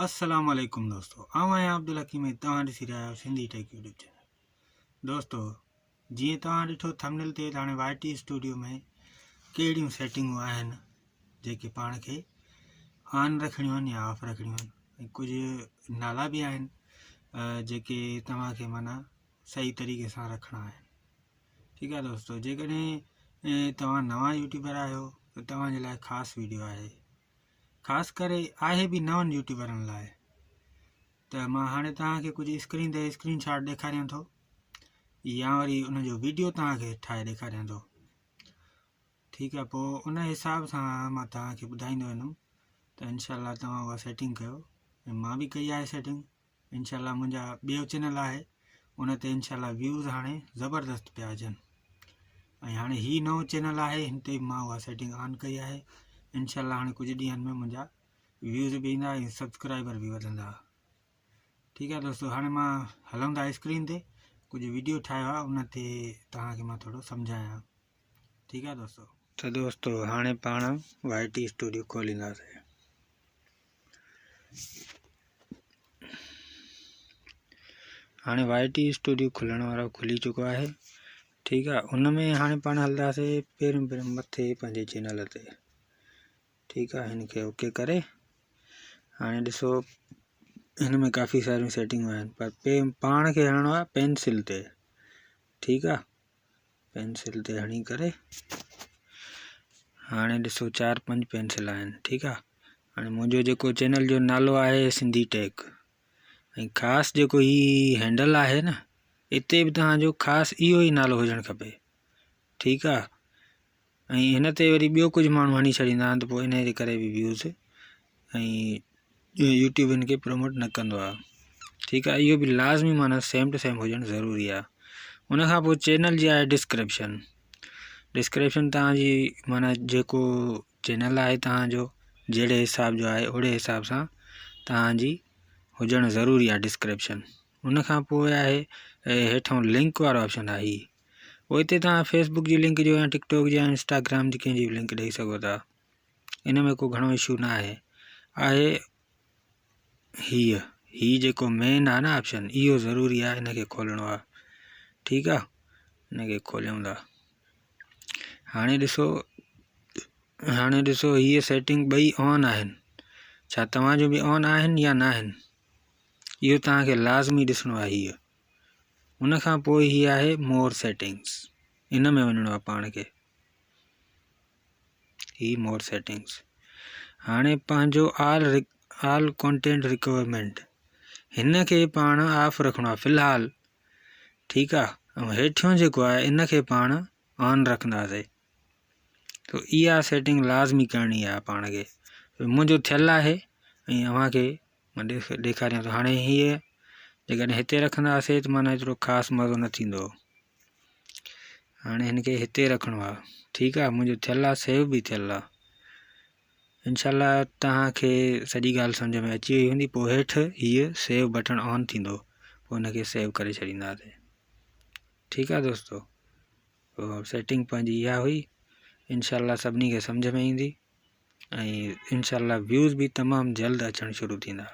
السلام عليڪم دوستو آئون آهيان عبدالحڪيم ۽ توهان ڏسي رهيا آهيو سنڌي ٽيڪ يوٽيوب چينل دوستو جيئن توهان ڏٺو ٿمنل تي هاڻي وائي ٽي اسٽوڊيو ۾ ڪهڙيون سيٽنگون آهن جيڪي پاڻ کي آن رکڻيون آهن يا آف رکڻيون آهن ۽ ڪجهه نالا به آهن جيڪي توهان کي معنيٰ صحيح طريقي سان رکڻا آهن ٺيڪ آهي دوستو جيڪڏهن توهان نوان يوٽيوبر آهيو ته توهان جي لاء خاص ويڊيو آهي خاص ڪري آهي به نون يوٽيوبرن لاء ته مان هاڻي توهان کي ڪجهه اسڪرين تي اسڪرين شاٽ ڏيکاريان ٿو يا وري ان جو ويڊيو توهان کي ٺاهي ڏيکاريان ٿو ٺيڪ آهي پوء ان حساب سان مان توهان کي ٻڌائيندو ويندم ته انشاء الله توهان اها سيٽنگ ڪيو ۽ مان به ڪئي آهي سيٽنگ انشاء الله منهنجا ٻيو چينل آهي ان تي انشاء الله ويوز هاڻي زبردست پيا اچن ۽ هاڻي هي نئون چينل آهي هن تي مان اها سيٽنگ آن ڪئي آهي انشاء الله هاڻي ڪجهه ڏينهن ۾ منهنجا ويوز به ايندا ۽ سبسڪرائبر به وڌندا ٺيڪ آهي دوستو هاڻي مان هلون ٿا اسڪرين تي ڪجهه ويڊيو ٺاهيو آهي ان تي توهان کي مان ٿورو سمجهايان ٺيڪ آهي دوستو ته دوستو هاڻي پاڻ وائي ٽي اسٽوڊيو کولينداسين هاڻي وائي ٽي اسٽوڊيو کلڻ وارو کلي چڪو آهي ٺيڪ آهي ان ۾ هاڻي پاڻ هلنداسي پهريون پهريون مٿي پنهنجي چينل تي ٺيڪ آهي هن کي اوڪي ڪري هاڻي ڏسو هن ۾ ڪافي ساريون سيٽنگون آهن پر پاڻ کي هڻڻو آهي پينسل تي ٺيڪ آهي پينسل تي هڻي ڪري هاڻي ڏسو چار پنج پينسل آهن ٺيڪ آ هاڻي منهنجو جيڪو چينل جو نالو آهي سنڌي ٽيڪ ۽ خاص جيڪو هي هينڊل آهي نه اتي به توهان جو خاص اهو ئي نالو هجڻ کپي ٺيڪ آ ۽ هن تي وري ٻيو ڪجهه ماڻهو هڻي ڇڏيندا آهن ته پوء ان جي ڪري به ويوز ۽ يوٽيوب هن کي پروموٽ نه ڪندو آهي ٺيڪ آهي اهو به لازمي معنيٰ سيم ٽو سيم هجڻ ضروري آهي ان کان پوء چينل جي آهي ڊسڪرپشن ڊسڪرپشن تهان جي معنيٰ جيڪو چينل آهي تهان جو جهڙي حساب جو آهي اهڙي حساب سان تهان جي هجڻ ضروري آهي ڊسڪرپشن ان کان پوء آهي هيٺون لنڪ وارو آپشن آهي پوء هتي توهان فيس بڪ جي لنڪ جو يا ٽڪ ٽاڪ جي يا انسٽاگرام جي ڪنهن جي به لنڪ ڏئي سگهو ٿا ان ۾ ڪو گهڻو اشو نه آهي آهي هيء هي جيڪو مين آهي نه آپشن اهو ضروري آهي ان کي کولڻو آهي ٺيڪ آهي ان کي کوليون ٿا هاڻي ڏسو هاڻي ڏسو هيء سيٽنگ ٻئي آن آهن ڇا توهان جو به آن آهن يا نه آهن اهو توهان کي لازمي ڏسڻو آهي هيء ان کان پوء هي آهي مور سيٽنگس ان ۾ وڃڻو آهي پاڻ کي هي مور سيٽنگس هاڻي پنهنجو آل آل ڪانٽينٽ رڪوائرمينٽ هن کي پاڻ آف رکڻو آهي في الحال ٺيڪ آهي ۽ هيٺيون جيڪو آهي ان کي پاڻ آن رکنداسي تو اها سيٽنگ لازمي ڪرڻي آهي پاڻ کي منهنجو ٿيل آهي ۽ اوهان کي مان ڏيکاريان ٿو هاڻي هيء جيڪڏهن هتي رکنداسي ته معنيٰ ايترو خاص مزو نه ٿيندو هاڻي هن کي هتي رکڻو آهي ٺيڪ آهي منهنجو ٿيل آهي سيو به ٿيل آهي انشاء الله توهان کي سڄي ڳالهه سمجھ ۾ اچي وئي هوندي پوء هيٺ هيء سيو بٽڻ آن ٿيندو پوء هن کي سيو ڪري ڇڏينداسي ٺيڪ آهي دوستو پوء سيٽنگ پنهنجي اها هئي انشاء الله سڀني کي سمجھ ۾ ايندي ۽ انشاء الله ويوز به تمام جلد اچڻ شروع ٿيندا.